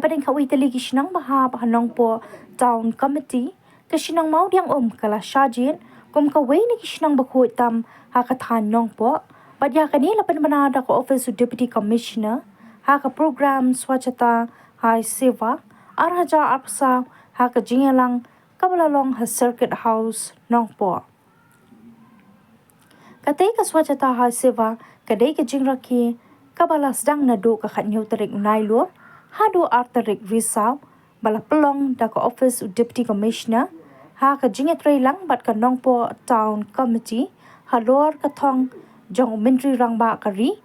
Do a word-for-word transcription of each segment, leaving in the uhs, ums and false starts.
Pdeng kawei tylli ki shnong ba hap ha Nongpoh Town Committee, ka shnong Mawdiangum ka la shah jied kum kawei na ki shnong ba khuid tam ha ka thaiñ Nongpoh. Bad ïa kane la pynbna da ka office u Deputy Commissioner ha ka program Swachhata Hi Seva ar hajar arphew saw ha ka jingïalang kaba la long ha Circuit House Nongpoh. Katei ka Swachhata Hi Seva ka dei ka jingrakhe kaba la sdang naduh ka khathynñiew tarik u Nailur haduh ar tarik Risaw, ba la pynlong da ka office u Deputy Commissioner ha ka jingïatreilang bad ka Nongpoh Town Committee halor ka thong jong u Myntri Rangbah ka ri,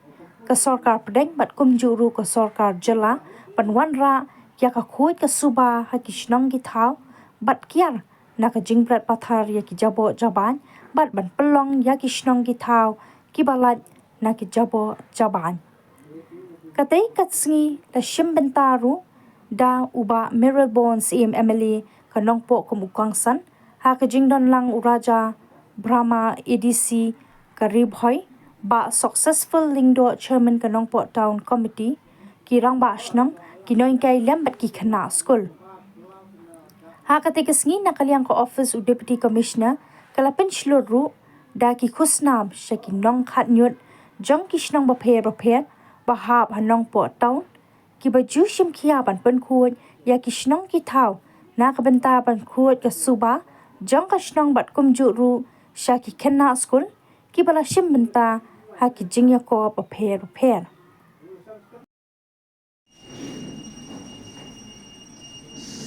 ka sorkar pdeng bad kumjuh ruh ka sorkar jylla ban wanrah ïa ka khuid ka suba ha ki shnong ki thaw bad kiar na ka jingbret pathar ïa ki jaboh jabain bad ban pynlong ïa ki shnong ki thaw kiba lait na ki jaboh jabain. Katei ka sngi la shim bynta ruh da u Bah Mayralborn Syiem M L A ka Nongpoh kum u kongsan ha ka jingdon lang u Raja Brahma A D C ka Ri Bhoi, Bah Successful Lyngdoh Chairman ka Nongpoh Town Committee, ki rangbah shnong, ki nonghikai lem bad ki khynnah skul. Ha katei ka sngi na ka liang ka office u Deputy Commissioner ka la pynshlur ruh da ki khusnam sha ki nongkhatñiut jong ki shnong bapher bapher ba hap ha Nongpoh Town, kiba ju shim khia ban pynkhuid ïa ki shnong ki thaw na ka bynta ban khuid ka suba jong ka shnong bad kumjuh ruh sha ki khynnah skul kiba la shim bynta ha ki jingïakop bapher bapher.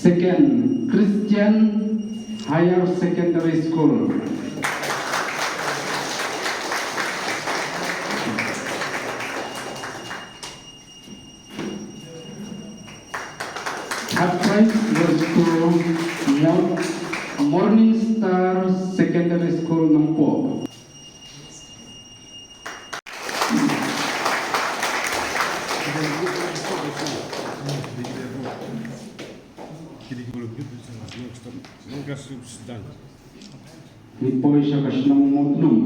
Second Christian Higher Secondary School. Third prize goes to Mo-, Morning Star Secondary School, Nongpoh. Ngi poi sha ka shnong Mawtnum.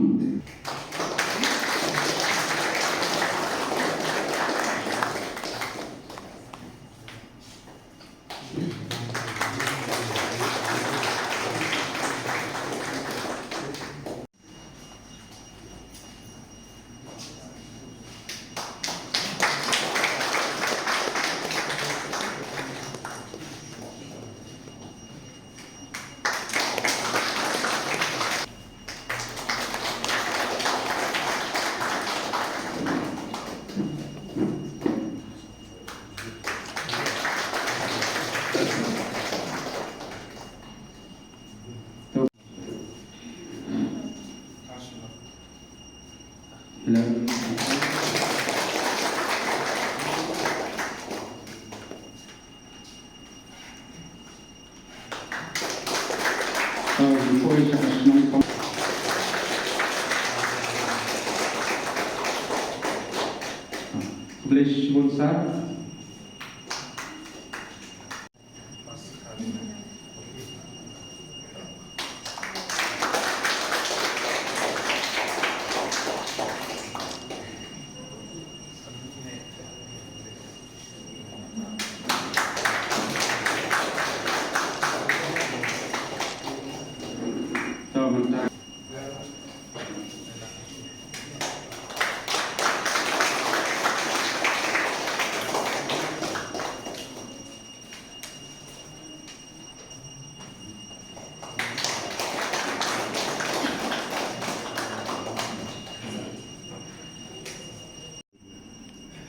Khublei shibun sir.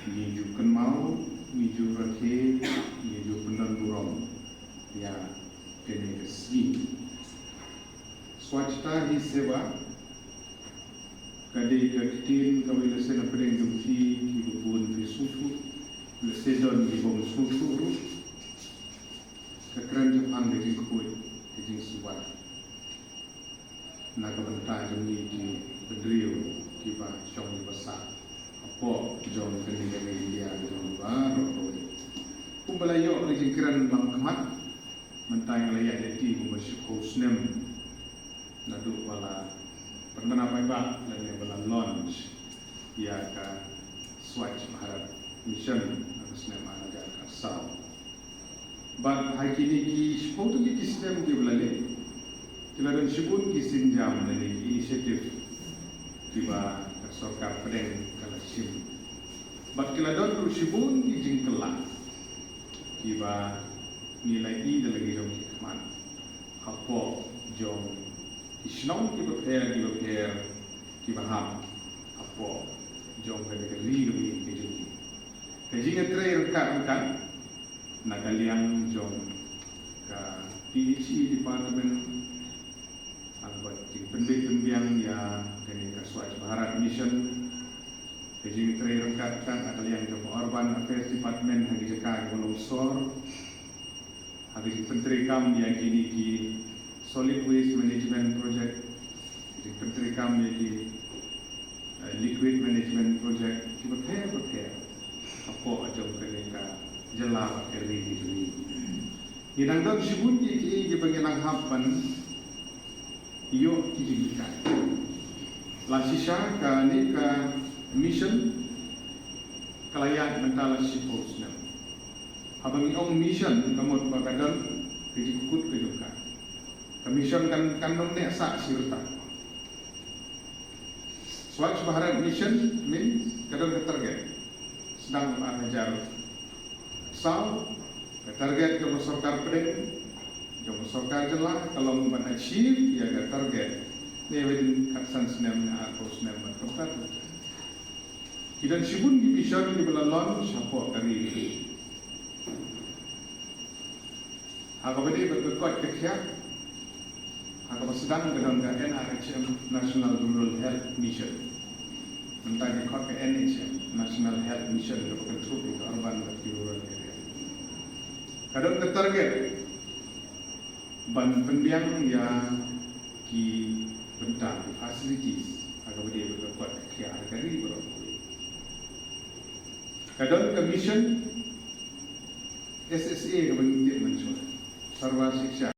Ngi ju kynmaw, ngi ju rakhe, ngi ju pyndon burom ïa kane ka sngi. Swachhata Hi Seva ka dei ka ktien kaba la seng hapdeng jong phi kiba bun phi sngewthuh, lehse don kiba ym sngewthuh ruh. Ka kren shaphang ka jingkhuid ka jingsuba na ka bynta jong ngi ki bynriew kiba shong kiba sah hapoh jong kane ka ri India jong ngi baroh kawei. Kumba la ïoh ka jingkren lang khmat, mynta ngi la ïaid lynti kumba shiphew snem naduh ba la pynbna paidbah lane ba la launch ïa ka Swachh Bharat Mission ha ka snem ar hajar khatsaw. Bad ha kine ki shiphew tylli ki snem kiba la leit, ki la don shibun ki sienjam lane ki initiative kiba ka sorkar pdeng ka la shim. Bad ki la don ruh shibun ki jingkylla kiba ngi la ïohi da la ki jong ki khmat hapoh jong ki shnong kiba pher kiba pher kiba hap hapoh jong kane ka ri kaba ïeit ka jong ngi. Ka jingïatrei ryngkat ryngkat na ka liang jong ka P H E department, ha kaba jingpynbeit pynbiang ïa kane ka Swachh Bharat Mission. Ka jingtrei ryngkat ryngkat na ka liang jong ka Urban Affairs Department ha ki jaka kiba long sor, ha ka jingpyntreikam ïa kine ki solid waste management project, ka jingpyntreikam ïa ki, eh, liquid management project kiba pher ba pher hapoh jong kane ka jylla bad ka ri ka jong ngi. Ngi dang don shibun kiei kiei kiba ngi dang hap ban ïoh ki jinghikai. La shisha kane ka mission ka la ïaid mynta la shiphew snem. Haba ngi ong mission ka mut ba ka don ka jingkut ka jong ka. Ka mission kan, kan ym neh sah shi rta. Swachh Bharat Mission means ka don ka target. Sdang ar hajar saw, ka target jong ka sorkar pdeng, jong ka sorkar jylla ka long ban achieve ïa ka target ne within khatsan snem ne arphew snem bad kumta. Ki don shibun ki mission kiba la launch hapoh ka ri. Ha kaba dei bad ka koit ka khiah, ha kaba sdang ka don ka N R H M, National Rural Health Mission. Mynta ki khot ka N H M, National Health Mission, kaba kynthup ïa ka urban bad ki rural area. Ka don ka target ban pynbiang ïa ki bynta, ki facilities, ha kaba dei bad ka koit ka khiah ha ka ri baroh kawei. Ka don ka mission S S A kaba ngi tip mynshuwa, Sarva Shiksha